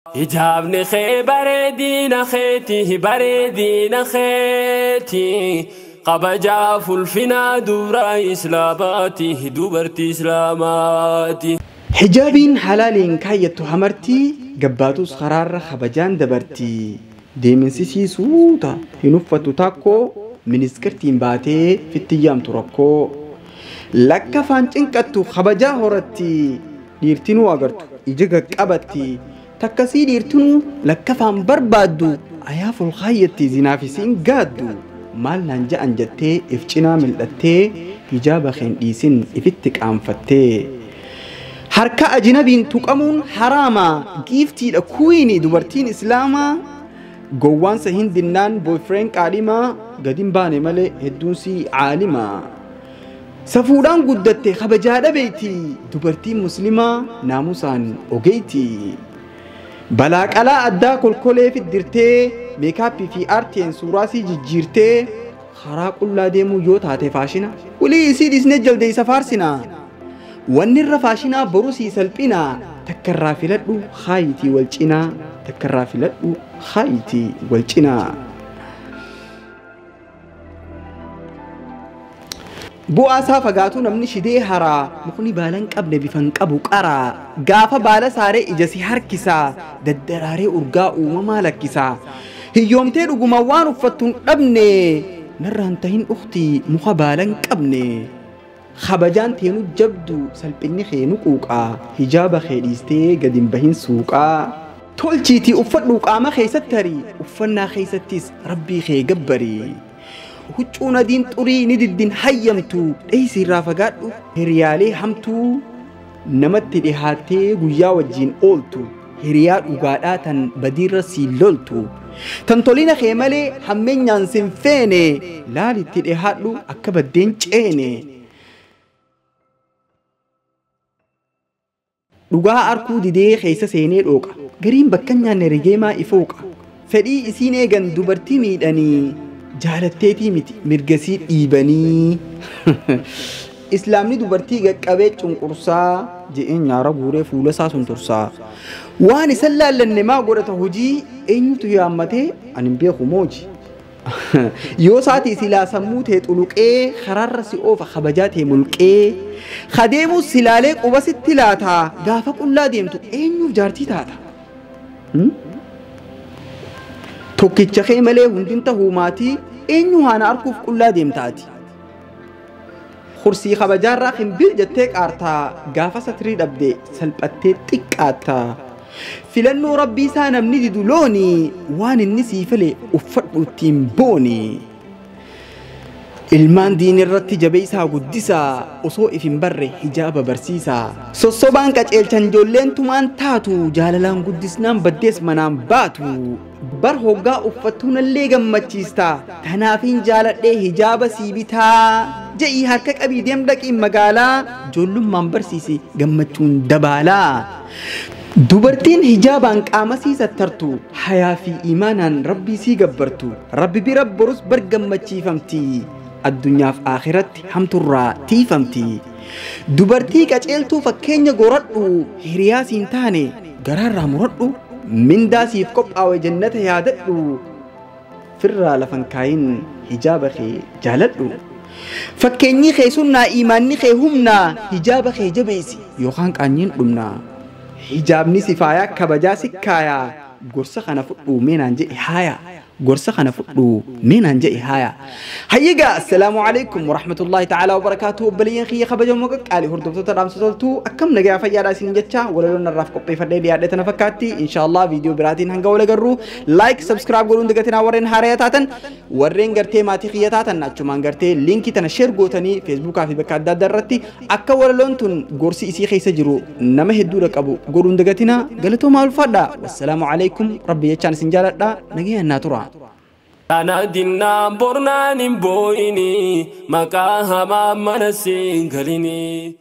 Hijaabni kee bareedina keeti, bareedina keeti. Kabajaaf ulfinaa dubra Islaamaati, dubartii Islaamaati. Hijaabiin halaaliin kaayyattu hamartii gabbaatus karaarra kabajaan dabartii. Deeminsisii suuta hin uffattu takkoo miniskirtiin baatee fittiyyaamtu rakkoo. Lakka afaan cinqattu kabajaa horatti dhiirtinuu agartu ija qaqqabatti. Takkasii dhiirtinuu lakka afaan barbaaddu ayaaf ol kaayyatti zinaafisiin gaaddu. Maal naan ja'an jettee if cinaa mil'attee hijaaba keen dhiisin ifitti qaanfattee. Harka ajinabiin tuqamuun haraama giiftiidha kuwiini dubartiin Islaamaa. Gowwaansa hin dinnaan boyfriend qaadhimaa gadi hin baane malee hedduun sii caalimaa. Safuudhaan guddatte kabajaa dhabeeyti dubartiin muslimaa naamusaan ogeeyti. Balaa qalaa addaa kolkolee fiddirtee meekaappii fi aartiin suuraasii jijjiirtee karaa qullaa deemuu yoo taate faashina walii isii dhiisnee jaldeessa faarsina. Wanni irra faashinaa boruu sii salphina takka irraa filadhu haayitii wal cinaa takka irraa filadhu haayitii wal cinaa. Bu'aa isaa fagaatu namni shidee haraa mukni baala hin qabne bifa hin qabu qaraa gaafa baala saaree ija si harkisaa daddaraaree urgaa uumamaa lakkisaa hiyyoomtee dhuguma waan uffattu hin dhabne narraan tahin dhukti muka baala hin qabne. Kabajaan teenu jabdu salphinni keenu quuqaa hijaaba kee dhiistee gadi hin bahin suuqaa. Tolchiitii uffadhu qaama keessatti harii uffannaa keessattis rabbii kee gabbarii. Huccuun adiin xurii ni diddin hayyamtu dheeysi irraa fagaadhu hiriyaalee hamtuu namatti dhihaattee guyyaa wajjiin ooltu hiriyaa dhugaadhaa tan badiirra siin loltu tan tolina kee malee hammeenyaan sin feene laalitti dhihaadhu akka baddeen ceene. Dhugaa arkuu didee keessa seenee dhooqa gariin bakka nyaanne rigeemaa ifooqa fedhii isiin eegan dubartii miidhanii jaalatteetii miti mirgasii dhiibanii. Islaamni dubartii qaqqabee cunqursaa je'een nyaara guuree fuula isaa sun tursaa. Waan isan laallanne maa godhata hojii eenyutu yaammatee ani hin beeku mooji. Yoo saati silaa sammuu tee xuluqee karaarra si oofa kabajaa tee mulqee kadeemus silaalee quba sitti laata gaafa qullaa deemtu eenyuuf jaartii taata. Tokkicha kee malee hundin tahuu maatii eenyu haana arkuuf qullaa deemtaati. Kursii kabajaarraa hin bil jettee qaartaa gaafa satirii dhabde salphattee xiqqaattaa. Filannoo rabbii isaa namni didu looni waan inni sii file uffadhu ittiin booni. Ilmaan diin irratti jabeessaa guddisaa osoo if hin barre hijaaba barsiisaa. Sossobaan qaceelchan ijoolleen tumaan taatu jaalalaan guddisnaan baddees manaan baatu. Bar hoggaa uffattuunallee gammachiista tanaafiin jaaladhee hijaaba sii bitaa. Je'ii harka qabii deem dhaqiin magaalaa ijoollummaan barsiisi gammachuun dabaalaa. Dubartiin hijaabaan qaama sii sattartu hayaa fi imaanaan rabbii sii gabbartu rabbi bira borus bar gammachiifamti. Addunyaaf akhiratti hamturraa tiifamti. Dubartii qaceeltuu fakkeenya goradhu hiriyaa siin taane garaarraa muradhu mindaa siif qophaa'e jannata yaadadhu firraa lafan kaayin hijaaba kee jaaladhu. Fakkeenyi kee sunnaa imaanni kee humnaa hijaaba kee jabeessi yookaan qaanyiin dhumnaa. Hijaabni si faayaa kabajaa si kaayaa gorsa kana fudhu meenaan jedhe haaya. Gorsa kana fudhu meenaan jedhe haaya. Hayyigaa assalaamu alaikum warahmatullahi ta'ala wabarakaatuhu obboleeyyan kiyya kabajamoo qaqqaali hordoftoota dhaamsa toltuu akkam nagaa fayyaadhaa isin jecha walaloon narraaf qopheeffadhee dhiyaadhe tana fakkaatti inshaallah viidiyoo biraatiin hanga wal agarru like subscribe godhuun dagatinaa warreen haaraya taatan warreen gartee maatii kiyya taatan achumaan gartee liinkii tana share gootanii feesbuukaa fi bakka adda addaa irratti akka walaloon tun gorsi isii keessa jiru nama hedduudha qabu godhuun dagatinaa galatoomaa ulfaadha. Wassalaamu alaikum rabbi jechaan isin jaaladha nagayaan naa tura. Kana dinnaan bornaan hin boo'ini maqaa hamaa mana siin galini.